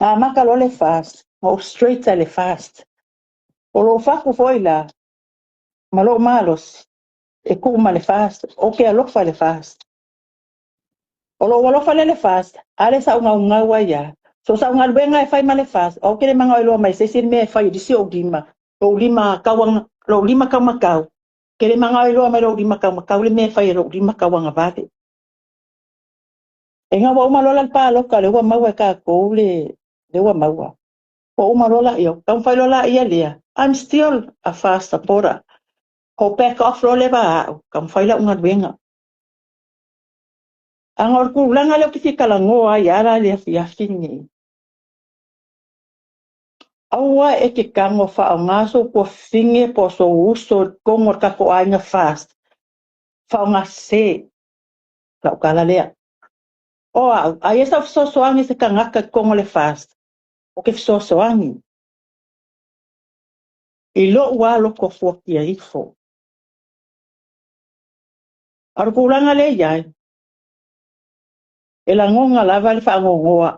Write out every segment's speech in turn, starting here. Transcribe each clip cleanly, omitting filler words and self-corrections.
Na amata loa le FAST, na ou straight lava i le FAST. O lou fatu foi la, ma lou malosi, e tuu ma le FAST, ou te alofa i le FAST. O lou alofa lea i le FAST, a lea sa ou naunau ai lava. So sau galuega e fai ma le FAST, ou te le manao e iloa mai e se isi le mea e fai i le isi ou lima, lou lima tau, lou lima taumatau. Ke le manao e iloa mai lou lima taumatau le mea e fai e lou lima tauagavale. E ina ua uma loa la le palota lea ua maua e tatou le lea ua maua. Ua uma loa la ia, taumafai loa la ia lea. I'm still a FAST supporter. Ho back off loa le va au, taumafai lau galuega. Aga o le tulaga lea ou te fia talanoa ai ala le afiafi lenei. Aua e te tago faaaoga sou tuafafine po o sou uso i totonu o le tatou aiga FAST. Faaaoga sese lau tala lea. O au, aia sau fesoasoani se tagata i totonu o le FAST, ou te fesoasoani. I lou lava loto fuatia ifo. A o le tulaga lea e i ai, e lagona lava le faanoanoa.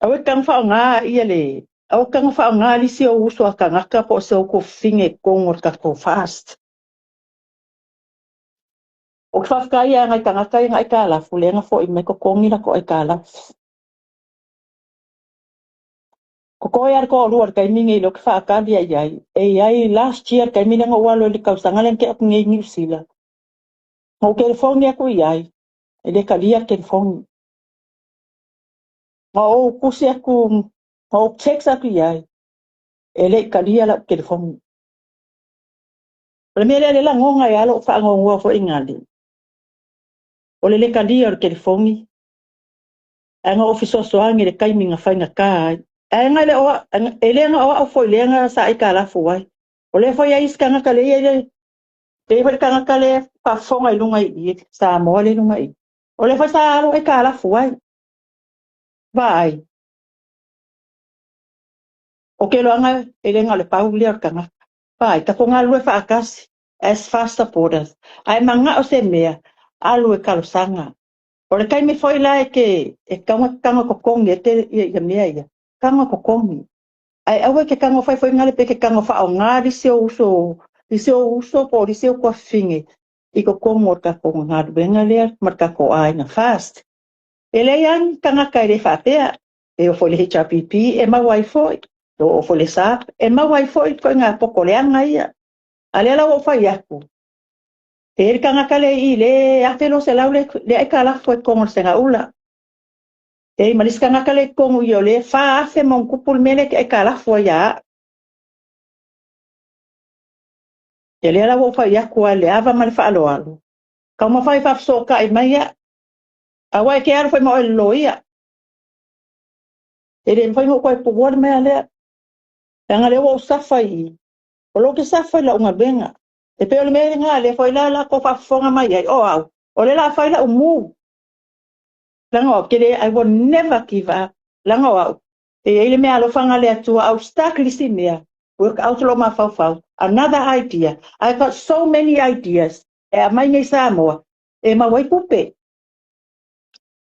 Aua e te tago faaaoga ia le aua e te tago faaaoga le isi ou uso a tagata po o se ou tuafafine i totonu o le tatou FAST. Ou te faafetai lava nai tagata ia na aitalafu lea na foi mai totogi latou aitalafu. Totoe lava le toalua i le taimi lenei lea ou te faatali ai i ai. E i ai last year le taimi lea na ou alu ai i le tausaga lea na tea atu nei i Niu Sila. Na ou telefoni atu i ai, e le talia le telefoni. Na ou tusi atu, na ou text atu i ai, e le i talia lau telefoni. O le mea lea lea lagona ai lava lou faanoanoa foi gale. O le le talia o le telefoni, ae na ou fesoasoani i le taimi na faigata ai. Ae na le o, e le na o au foi lea na sa aitalafu ai. O lea foi e i ai isi tagata lea e i ai le, e i ai foi le tagata lea e faafofoga i luga i i, Samoa lea i luga i i. O lea foi sa alu aitalafu ai. Vaai. O ke loaga e le na o le pau lea o le tagata. Vaai, tatou galulue faatasi as FAST supporters. Ae manao se mea, alu e talosaga. O le taimi foi la e te e tago tago totogi ai te ia, ia mea ia, tago totogi. Ae aua e te tago fai foi ngale pe te tago faaaoga nisi o uso, nisi o uso po o nisi o tuafafine i totonu o le tatou galuega lea ma le tatou aiga FAST. E leai lava ni tagata e le faapea, e oo foi i le HRPP e maua ai foi, e oo foi i le SAP e maua ai foi ituaiga poto leaga ia. A lea la ua ou fai atu, e i ai le tagata lea i i le $1,200 le, le aitalafu ai i totonu o le Segaula. E i ai ma le isi tagata lea i totonu i o le $4,000 ma ona tupu le mea lea e te aitalafu ai ia au. Ia lea la ua ou fai atu ai le ava ma le faaaloalo, taumafai e faafesootai mai au, aua e te alu foi ma oe i le loia. E le mafai ona ou toe tuua le mea lea. Leaga lea ua ou safa i i. O lou te safa i lau galuega. E pei o le mea lena lea foi la la tou faafofoga mai ai, o au, o lea la a fai lau move. Leaga o au, ke le, I will never give up. Leaga o au, e i ai le meaalofa a le Atua, I'll start le isi mea, work out lou mafaufau, another idea. I got so many ideas e aumai nei Samoa, e maua ai tupe.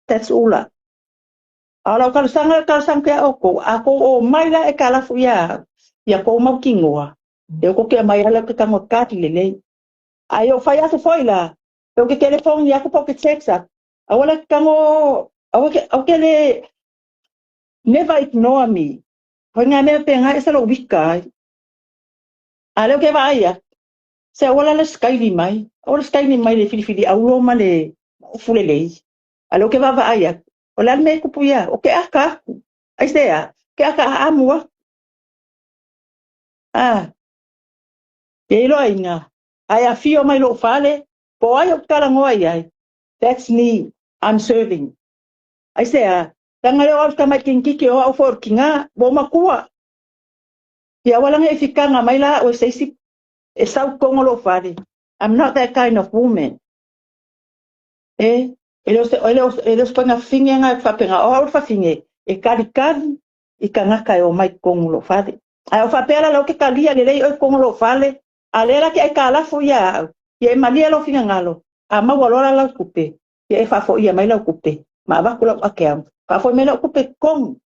That's ula. A o lau talosaga, talosaga pea outou, a tou o mai la e kalafu ia au, ia tou mautinoa, e oko ke mai ala ke tango kati lelei. A i o fai atu foi la, e o ke telefoni aku po ke text aku, aua le tango, aua ke, aua ke le, never ignore me. Hoi ngā mea pe ngā esa lou wika ai. A leo ke vaai aku, se aua la le skaili mai, aua le skaili mai le filifili aulo ma le ufu lelei. A leo ke vaavaai aku, o le a le mea e kupu ia, o ke aka aku. Aisea, ke aka aamu aku. A, e iloa inga, ae afio mai lou fale, po o ai ou te talanoa i ai, that's me, I'm serving. Aisea, leaga lea o au le tamaiti o au foi o le tiga, ua ou matua. Ia aua la ne i fitaga mai la au e se isi e sau i totonu o lou fale. I'm not that kind of woman. E, e le o se, e le o, e le o se fagafine nga faapena, o au le fafine, e kalikali i tagata e omai i totonu o lou fale. Ae o faapea la lea ou te talia lelei oe i totonu o lou fale, a lea la ke aitalafu ia au, ia e malie lou finagalo, a maua loa la lau tupe, ia e faafoia mai lau tupe. Ma avatu la'u akeau, faafoi mai la'u tupe totogi.